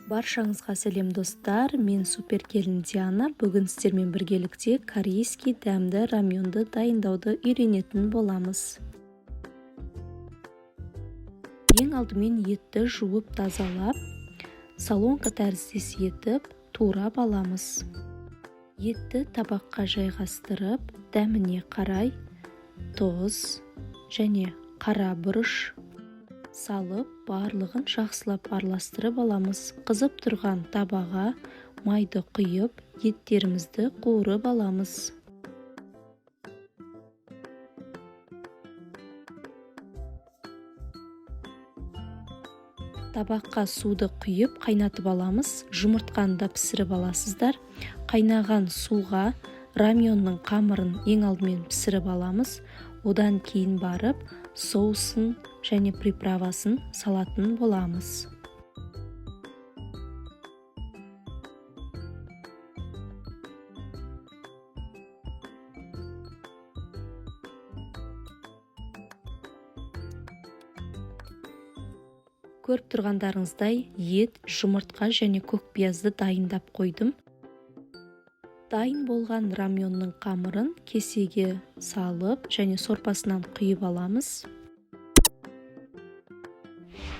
Баршаңызға сәлем, достар! Мен супер келін Диана. Бүгін сіздермен біргелікте корейский дәмді раменді дайындауды үйренетін боламыз. Ең алдымен етті жуып тазалап, солонка тәріздес етіп турап аламыз. Етті табаққа жайғастырып, дәміне қарай тұз және қара бұрыш салып, барлығын жақсылап араластырып аламыз. Қызып тұрған табаға майды құйып, еттерімізді қуырып аламыз. Табаққа суды құйып, қайнатып аламыз. Жұмыртқаны да пісіріп аласыздар. Қайнаған суға раменнің қамырын ең алдымен пісіріп аламыз. Одан кейін барып соусын және приправасын салатын боламыз. Көріп тұрғандарыңыздай, ет, жұмыртқа және көк пиязды дайындап қойдым. Дайын болған раменнің қамырын кесеге салып және сорпасынан құйып аламыз.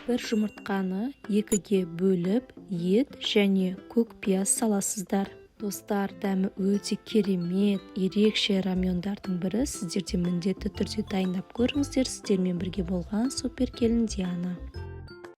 Бір жұмыртқаны екіге бөліп, ет және көк пияз саласыздар. Достар, дәмі өте керемет, ерекше рамендардың бірі. Сіздер де міндетті түрде дайындап көріңіздер. Сіздермен бірге болған супер келін Диана.